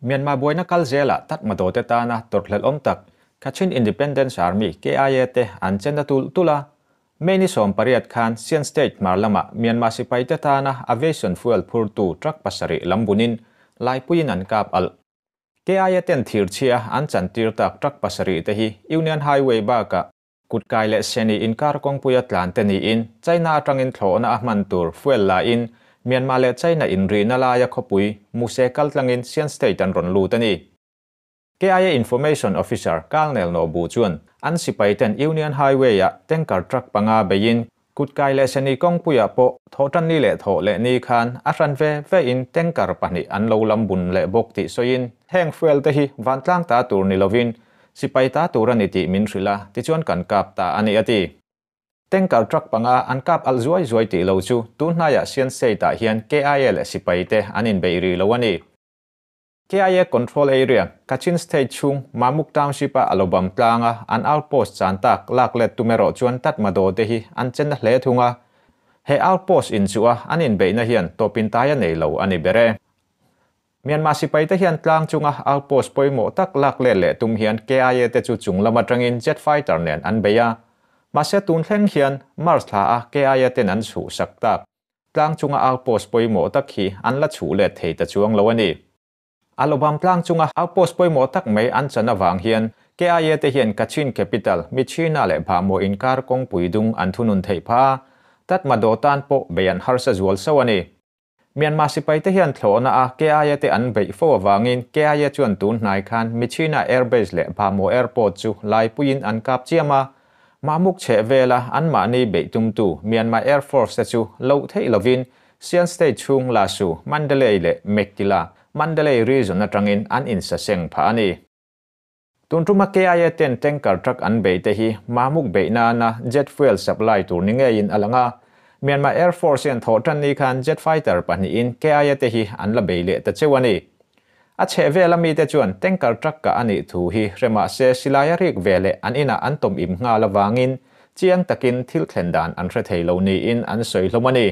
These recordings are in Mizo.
Myanmar buaina kal zelah Tatmadaw te tana tawrhhlelhawm tak Kachin Independence Army, KIA, te an chen ta tulh tulh a. May ni 18 khan Sian State hmar lamah Myanmar sipaite tana aviation fuel phurtu truck pasarih lam bunin laipuiin an kap alh. KIA ten thirchhia an chantir tak truck pasarih te hi Union Highway bakah Kutkai leh Seni inkar kawngpuia tlan te niin China atangin thlawhna a hman tur fuel la in Myanmar leh China inrihna laia khawpui Muse kaltlangin Sian State an rawn lut a ni. KIA Information Officer Kalnel Nawbu chuan an sipai ten Union Highway-ah tanker truck panga beiin Kutkai leh Seni kawngpuiah pawh thawhtanni leh thawh leh ni khan a hran ve ve in tanker pahnih an lo lam bun leh bawk tih sawiin heng fuel te hi vantlang ta tur ni lovin Sipai ta tur a ni tih min hrilh a, tichuan kan kap ta a ni a ti. Tanker truck panga an kap alh zuai zuai tih lo chu tun hnaiah Sian State ah hian KIA leh sipai te an inbeih rih lo a ni. KIA Control Area, Kachin State chhung Mamuk Township a Alobam tlanga an outpost chan tak lak let tum erawh chuan Tatmadaw te hi an chen na hle thung a. He outpost inchuh a an inbeihna hian tawpin tai a nei lo a ni ber e. Myanmar sipaite hian tlang chunga outpost pawimawh tak lak let leh tum hian KIA te chu chung lam atangin jet fighter nen an bei a. Mahse tun thleng hian March thla a KIA ten an chhuh sak tak tlang chunga outpost pawimawh tak hi an la chhuh let thei ta chuang lo a ni. A lobam tlang chunga outpost pawimawh tak mai an chan avang hian KIA te hian Kachin capital Myitkyina leh Bhamo inkar kawngpui dung an thunun theih phah a, Tatmadaw tan pawh bei an harsa zual sauh a ni. Myanmar sipaite hian thlawhna a KIA te an beih fo avangin KIA chuan tun hnai khan Myitkyina Air Base leh Bhamo Airport chu laipuiin an kap chiam a, Mahmuk chheh vela anmahni beih tumtu Myanmar Air Force te chu loh theih lovin Sian State chhung Lasu, Mandalay leh Meiktila, Mandalay Region atangin an insaseng phah a ni. Tun tuma KIA ten tanker truck an bei te hi Mahmuk beih nana jet fuel supply tur ni ngeiin a lang a. Myanmar Air Force hian thawh tan ni khan jet fighter pahnihin KIA te hi an la bei leh ta cheu a ni. A chheh vela mite chuan tanker truck kah a nih thu hi hre mah se silai a rik ve leh an inah an tawm im nghal avangin chiang takin thil thlen dan an hre thei lo niin an sawi hlawm a ni.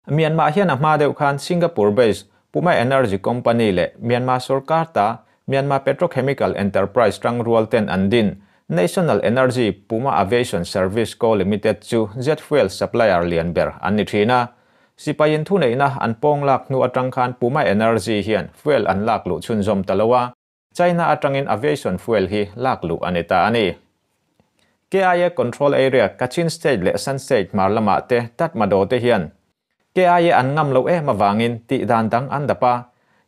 Myanmar hian a hma deuh khan Singapore based Puma Energy Company leh Myanmar sorkar ta Myanmar Petrochemical Enterprise tangrual ten an din National Energy Puma Aviation Service Co Limited chu jet fuel supplier lian ber an ni thin a. Sipaiin thuneihna an pawng lak hnu atang khan Puma Energy hian fuel an lak luh chhunzawm ta lo a, China atangin aviation fuel hi lak luh a ni ta a ni. KIA Control Area, Kachin State leh Shan State hmar lamah te Tatmadaw te hian KIA an ngam loh em avangin tih dan dang an dap a.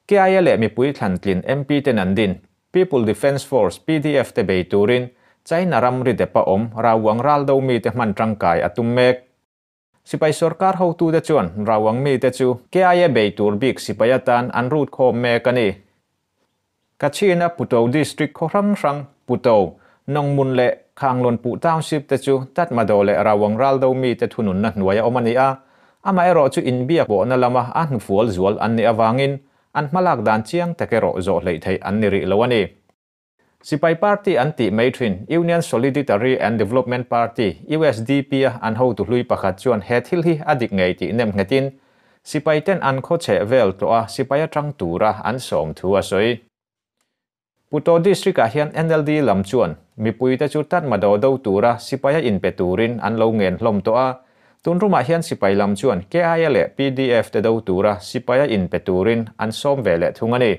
KIA leh mipui thlantlin MP ten an din People Defence Force, PDF, te bei turin China ram ri depa awm Rauang raldo mite hman tangkai a tum mek. Sipai sorkar hotute chuan Rauang mite chu KIA bei tur bik sipai atan an rut khawm mek a ni. Kachin-a Putou District khaw hrang hrang, Putou, Nongmun leh Khanglawnpuh Township te chu Tatmadaw leh Rauang raldo mite thununna hnuaia awm a ni a, amaherawh chu inbiak pawhna lama a hnufual zual an nih avangin an hmalak dan chiang tak erawh zawh hleih theih an ni rih lo a ni. Sipai party an tih mai thin Union Soliditary and Development Party, USDP, a an hotu hlui pakhat chuan he thil hi a dik ngei tih nem nghetin sipai ten an khaw chheh vel tawh a sipai atang tura an sawm thu a sawi. Puto District ah hian NLD lam chuan mipuite chu Tatmadaw do tura sipai a inpe turin an lo ngen hlawm tawh a, tun rumah hian sipai lam chuan KIA leh PDF te do tura sipai a inpe turin an sawm ve leh thung a ni.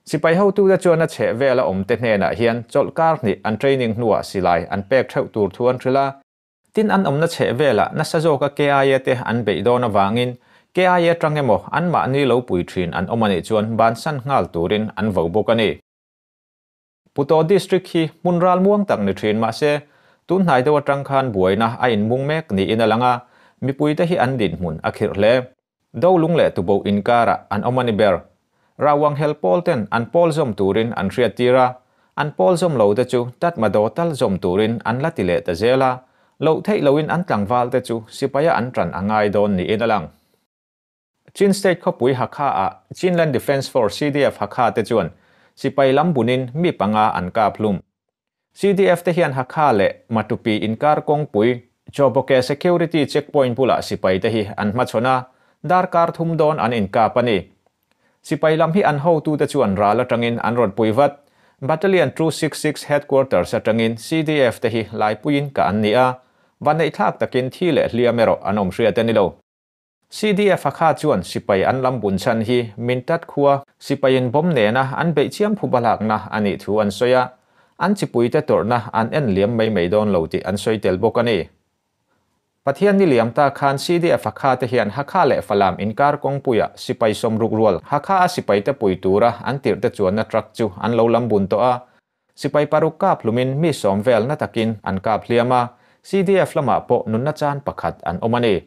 Sipai hotute chuan a chheh vela awmte hnenah hian chawlhkar hnih an training hnuah silai an pek theuh tur thu an hrilh a. Tin, an awmna chheh velah nasa zawka KIA te an beih dawn avangin KIA tang emaw anmahni lo pui thin an awm a nih chuan bansan nghal turin an vo bawk a ni. Puto District hi hmun ral muang tak ni thin mahse tun hnai deuh atang khan buaina a inmung mek niin a lang a, mipuite hi an dinhmun a khirh hle. Dolung leh tuboh inkarah an awm a ni ber. Rauang hel pawl ten an pawl zawm turin an hriat tir a, an pawl zawm lo te chu Tatmadaw tal zawm turin an la ti leh ta zel a, loh theih loin an tlangval te chu sipaia an ṭan a ngai dawn niin a lang. Chin State khawpui Hakha ah Chinland Defence Force, CDF, Hakha te chuan sipai lam bunin mi panga an kap hlum. CDF te hian Hakha leh Matupi inkar kawngpui Chawbawke Security Checkpoint bulah sipai te hi an hmachhawn a, darkar thum dawn an inkap a ni. Sipai lam hi an hotute chuan ral atangin an rawn pui vat. Battalion 266 Headquarters atangin CDF te hi laipuiin kah an ni a, vaneihthlak takin thi leh hliam erawh an awm hriat a ni lo. CDF Hakha chuan sipai an lam bun chhan hi Mintat khua sipaiin bomb nena an beih chiam phu balakna a nih thu an sawi a, an chipuite tawrhna an en liam mai mai dawn lo tih an sawi tel bawk a ni. Pathian ni liam ta khan CDF Hakha te hian Hakha leh Falam inkar kawngpuia sipai sawmruk rual Hakha a sipaite pui tura an tirhte chuanna truck chu an lo lam bun tawh a, sipai paruk kap hlumin mi sawm vel na takin an kap hliam a, CDF lamah pawh nunna chan pakhat an awm a ni.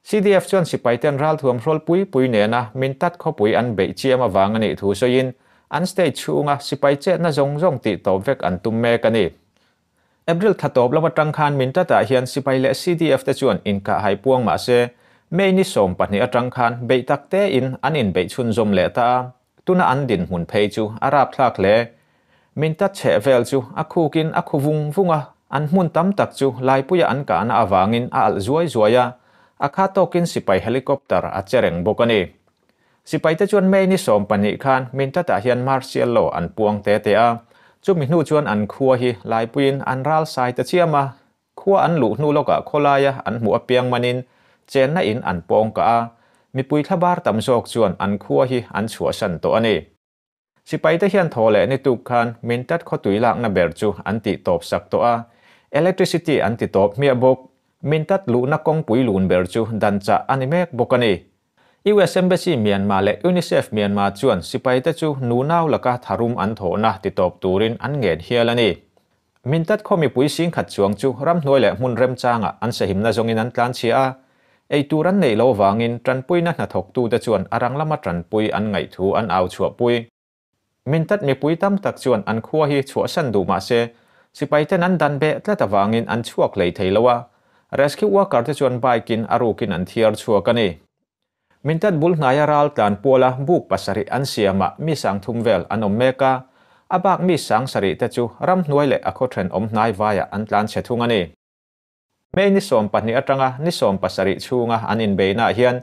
CDF chuan sipaiten ralthuam hrawl pui pui nena Mintat khawpui an beih chiam avang a nih thu sawiin an state chhunga sipai chetna zawng zawng tih tawp vek an tum mek a ni. April thla tawp lam atang khan Mintat-ah hian sipai leh CDF te chuan inkahhai puang mah se May ni 12 atang khan beih tak tein an inbeih chhunzawm leh ta a, tuna an dinhmun phei chu a rapthlak hle. Mintat chheh vel chu a khukin a khu vung vung a, an hmun tam tak chu laipuia an kahna avangin a alh zuai zuai a, a kha tawkin sipai helicopter a che reng bawk a ni. Sipaite chuan May ni 12 khan Mintat-ah hian martial law an puang te te a, chumi hnu chuan an khua hi laipuiin an ral sai ta chiam a, khua an luh hnu lawkah khawlaia an hmuh apiang manin chenna in an pawng kah a, mipui thlabar tam zawk chuan an khua hi an chhuahsan tawh a ni. Sipaite hian thaw leh ni tuk khan Mintat khawtui lakna ber chu an tih tawp sak tawh a, electricity an ti tawp hmiah bawk. Mintat luhna kawngpui lun ber chu dan chah a ni mek bawk a ni. US Embassy Myanmar leh UNICEF Myanmar chuan sipaite chu nunau laka tharum an thawhna ti tawp turin an ngen hial a ni. Mintat khaw mipui singkhat chuang chu ramhnuai leh hmun remchangah an sahimna zawngin an tlanchhia a, eitur an neih lo vangin tanpuina hnathawktute chuan a rang lama tanpui an ngaih thu an au chhuahpui. Mintat mipui tam tak chuan an khua hi chhuahsan duh mah se sipaiten an dan beh tlat avangin an chhuak hlei thei lo a, rescue worker te chuan bike-in a rukin an thiar chhuak a ni. Mintat bul hnaia ral tlan puala buk pasarih an siamah mi sang thum vel an awm mek a, a bak mi sang sarih te chu ramhnuai leh a khaw thenawm hnai vaiah an tlan chhe thung a ni. May ni 12 atanga ni 17 chhunga an inbeinah hian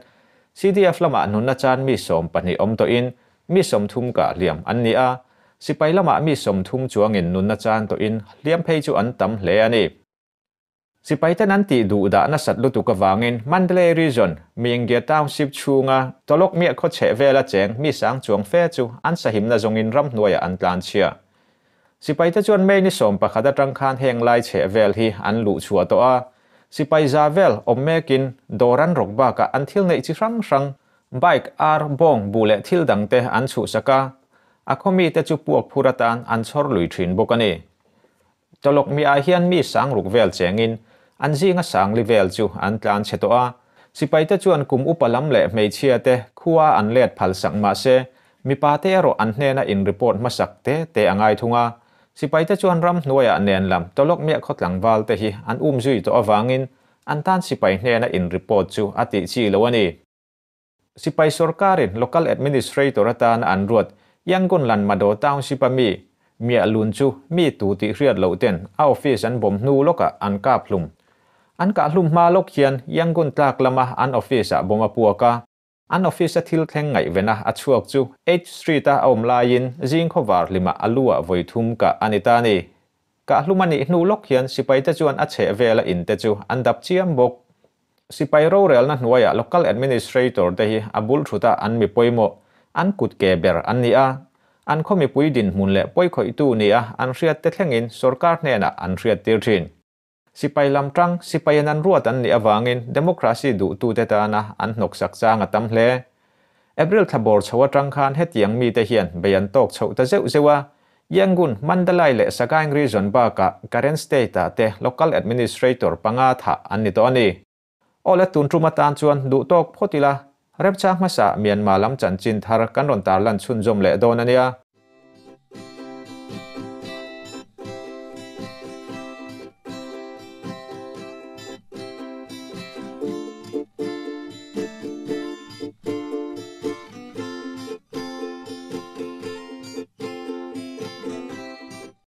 CDF lamah nunna chan mi 12 awm tawhin mi 30 kah hliam an ni a, sipai lamah mi 30 chuangin nunna chan tawhin hliam phei chu an tam hle a ni. Sipaiten an tih duh dah nasat lutuk avangin Mandalay Region, Myingye Township chhunga Tawlawk miah khaw chheh vela cheng mi sang chuang fe chu an sahimna zawngin ramhnuaiah an tlanchhia. Sipaite chuan May ni 11 atang khan heng lai chheh vel hi an luh chhuah tawh a, sipai za vel awm mekin dawr an rawk bakah an thil neih chi hrang hrang, bike, ar, bawng, buh leh thil dangte an chhuhsak a, a khaw mite chu puak phur atan an chhawr lui thin bawk a ni. Tawlawk miah hian mi sangruk vel chengin an zinga sangli vel chu an tlan chhe tawh a, sipaite chuan kum upa lam leh hmeichhia te khua an let phal sak mah se mipa te erawh an hnena in report hmasak te te a ngai thung a, sipaite chuan ramhnuaiah nen lam tawlawk miah khaw tlangval te hi an um zui tawh avangin an tan sipai hnena in report chu a tih chi lo a ni. Sipai sorkarin local administrator atan an ruat Yangon Lanmadaw Township a mi Mia Lun chu mi tu tih hriat loh ten a office an bawm hnu lawkah an kap hlum. An kah hlum hma lawk hian Yangon tlak lama an office ah bawm a puak a, an office a thil thleng ngaihvena a chhuak chu H Street a a awm laiin zing khawvar hlimah a lu ah vawi thum kah a ni ta ni. Kah hlum a nih hnu lawk hian sipaite chuan a chheh vela in te chu an dap chiam bawk. Sipai rorelna hnuaiah local administrator te hi a bul thuta an mi pawimawh, an kut ke ber an ni a, an khaw mipui dinhmun leh pawikhawihtu ni a an hriat te thlengin sorkar hnenah an hriat tir thin. Sipai lam tang, sipaiin an ruat an nih avangin democracy duhtute tana an hnawksak chang a tam hle. April thla bawr chho atang khan hetiang mite hian bei an tawk chhoh ta zeuh zeuh a, Yangon, Mandalay leh Sagaing Region bakah Karen State-ah te local administrator panga thah an ni tawh a ni. Aw le tun tum atan chuan duh tawk phawt ila, remchang hmasa Myanmar lam chanchin thar kan rawn tarlan chhunzawm leh dawn a nia.